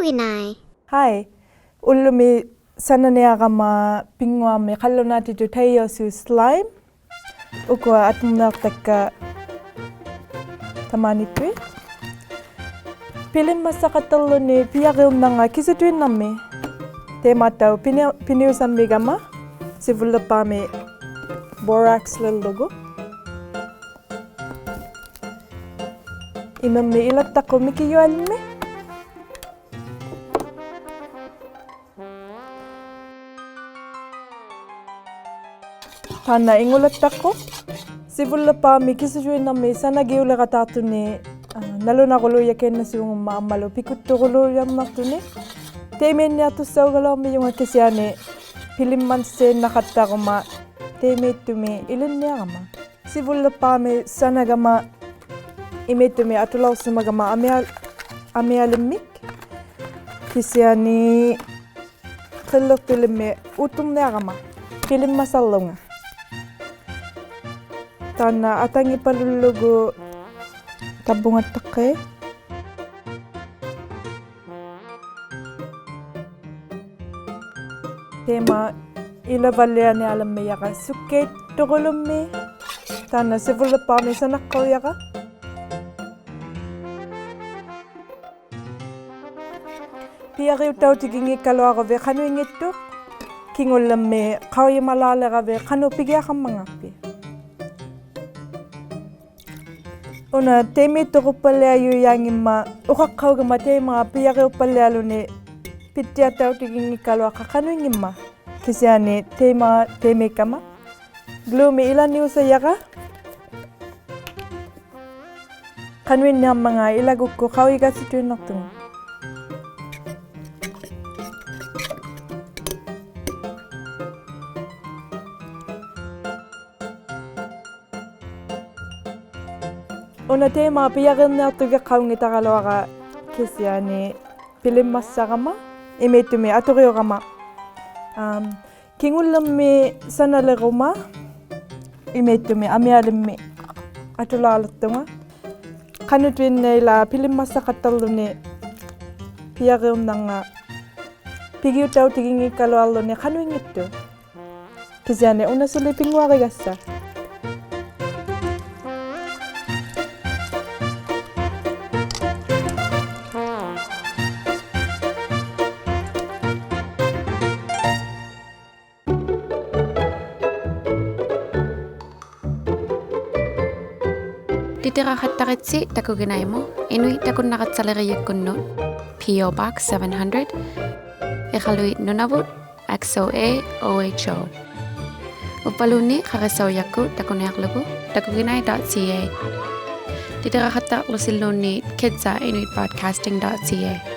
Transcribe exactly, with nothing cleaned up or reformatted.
ᐱᓐᓇᐃ. Hi. ᐅᓪᓗᒥ ᓴᓇᓂᐊᕋᒪ ᐱᙳᐊᒥᒃ ᖃᓪᓗᓈᑎᑐᑦ ᑕᐃᔭᐅᓲᖅ slime. ᐅᑯᐊ ᐊᑐᕐᓂᐊᖅᑕᒃᑲ ᑕᒫᓃᑦᑐᐃᑦ. ᐱᓕᒻᒪᒃᓴᖃᑦᑕᕐᓗᓂ ᐱᔭᕆᐅᕐᓇᕐᒪᑦ ᑭᓱᑐᐃᓐᓇᕐᒥᒃ. ᑕᐃᒪᑦᑕᐅᖅ ᐱᓂ-, ᐱᓂᐅᓴᕐᒥᒐᒪ ᓯᕗᓪᓕᖅᐹᒥᒃ borax-ᓕᕐᓗᒍ. ᐃᒪᕐᒥᒃ ᐃᓚᑦᑕᖅᑯᖅ ᒥᑭᔪᐊᓕᕐᒥᒃ. ᑖᓐᓇ ᐃᖑᓚᑦᑕᖅᑯᖅ. ᓯᕗᓪᓕᖅᐹᒥᒃ ᑭᓱᑐᐃᓐᓇᕐᒥᒃ ᓴᓇᒋᐅᓕᕋᑖᖅᑐᓂ, ᐋ, ᓇᓗᓇᑯᓗᔭᕋ ᐃᓐᓇᓲᖑᒻᒪᑦ ᐊᒻᒪᓗ ᐱᑯᑦᑐᑯᓗᔭᕐᓇᖅᑐᓂ. ᑕᐃᒪᐃᓐᓂᐊᖅᑐᒃᓴᐅᒐᓗᐊᕐᒥᔪᖓ ᑭᓯᐊᓂ ᐱᓕᒻᒪᒃᓴᐃᓐᓇᖃᑦᑕᕈᒪ ᑕᐃᒪᐃᑦᑐᒥᒃ ᐃᓕᓐᓂᐊᕋᒪ. ᓯᕗᓪᓕᖅᐹᒥᒃ ᓴᓇᒐᒪ ᐃᒪᐃᑦᑐᒥᒃ ᐊᑐᓚᐅᖅᓯᒪᒐᒪ ᐊᒥᐊ-, ᐊᒥᐊᓕᕐᒥᒃ. ᑭᓯᐊᓂ ᕿᓪᓕᖅᑐᓕᕐᒥᒃ ᐆᑦᑐᕐᓂᐊᕋᒪ ᐱᓕᒻᒪᒃᓴᕐᓗᖓ. ᑖᓐᓇ ᐊᑕᖏᖅᐸᓗᓪᓗᒍ ᑕᕝᕗᖓᑦᑕᖅᑭᑦ. ᑕᐃᒪ ᐃᓚᕙᓪᓕᐊᓂᐊᓕᕐᒥᔭᕋ ᓱᒃᑲᐃᑦᑐᑯᓗᒻᒥᒃ. ᑖᓐᓇ ᓯᕗᓪᓕᖅᐹᒥᒃ ᓴᓇᖅᑲᐅᔭᕋ. ᐱᔭᕆᐅᑦᑕᐅᑎᒋᙱᒃᑲᓗᐊᕈᕕᑦ ᖃᓄᐃᙱᑦᑐᖅ. ᑭᖑᓪᓕᕐᒥᒃ ᖃᐅᔨᒪᓛᓕᕋᕕᑦ ᖃᓄᖅ ᐱᒋᐊᖃᕐᒪᖔᖅᐱᑦ. ᐅᓇ ᑕᐃᒪᐃᑦᑐᖁᑉᐸᓪᓕᐊᔪᔮᙱᒻᒪᑦ ᐅᖃᖅᑲᐅᒐᒪ ᑕᐃᒪ ᐱᔭᕆᐅᑉᐸᓪᓕᐊᓗᓂ ᐱᑦᑎᐊᑦᑕᐅᑎᒋᙱᒃᑲᓗᐊᖅᑲᑦ ᖃᓄᐃᙱᒻᒪᑦ. ᑭᓯᐊᓂ ᑕᐃᒪ ᑕᐃᒪᐃᒃᑲᒪ. Glue-ᒥᒃ ᐃᓚᓂᐅᓴᔭᕋ. ᖃᓄᐃᓐᓂᐊᕐᒪᖔᑦ ᐃᓚᒍᒃᑯ ᖃᐅᔨᒐᓱᑐᐃᓐᓇᖅᑐᖓ. ᐅᓇ ᑕᐃᒪ ᐱᔭᕆᓂᐊᖅᑐᒋᖅᑲᐅᙱᑕᕋᓗᐊᕋ ᑭᓯᐊᓂ ᐱᓕᒻᒪᒃᓴᕋᒪ, ᐃᒪᐃᑦᑐᒥᒃ ᐊᑐᕆᐅᕋᒪ. ᐊᒻ, ᑭᖑᓪᓕᕐᒥᒃ ᓴᓇᓕᕈᒪ, ᐃᒪᐃᑦᑐᒥᒃ ᐊᒥᐊᓕᕐᒥᒃ ᐊᑐᓛᓕᖅᑐᖓ. ᖃᓄᑐᐃᓐᓇᐃᓛᒃ ᐱᓕᒻᒪᒃᓴᖃᑦᑕᕐᓗᓂ ᐱᔭᕆᐅᕐᓇᕐᒪᑦ ᐱᒋᐅᑦᑕᐅᑎᒋᙱᒃᑲᓗᐊᕐᓗᓂ ᖃᓄᐃᙱᑦᑐᖅ. ᑭᓯᐊᓂ ᐅᓇ ᓱᓕ ᐱᙳᐊᕆᒐᔅᓴᖅ. ᑎᑎᕋᖃᑦᑕᕆᑦᓯ ᑕᑯᒋᓇᐃᒧᑦ, ᐃᓄᐃᑦ ᑕᑯᓐᓇᕋᑦᓴᓕᕆᔨᒃᑯᓐᓄᑦ, P O Box seven hundred, ᐃᖃᓗᐃᑦ, ᓄᓇᕗᑦ, X O A O H O. ᐅᕝᕙᓘᓐᓃᑦ ᖃᕆᓴᐅᔭᒃᑯᑦ ᑕᑯᓂᐊᕐᓗᒍ takuginai dot C A. ᑎᑎᕋᖃᑦᑕᕐᓗᓯᓘᓐᓃᑦ kids at inuit broadcasting dot C A.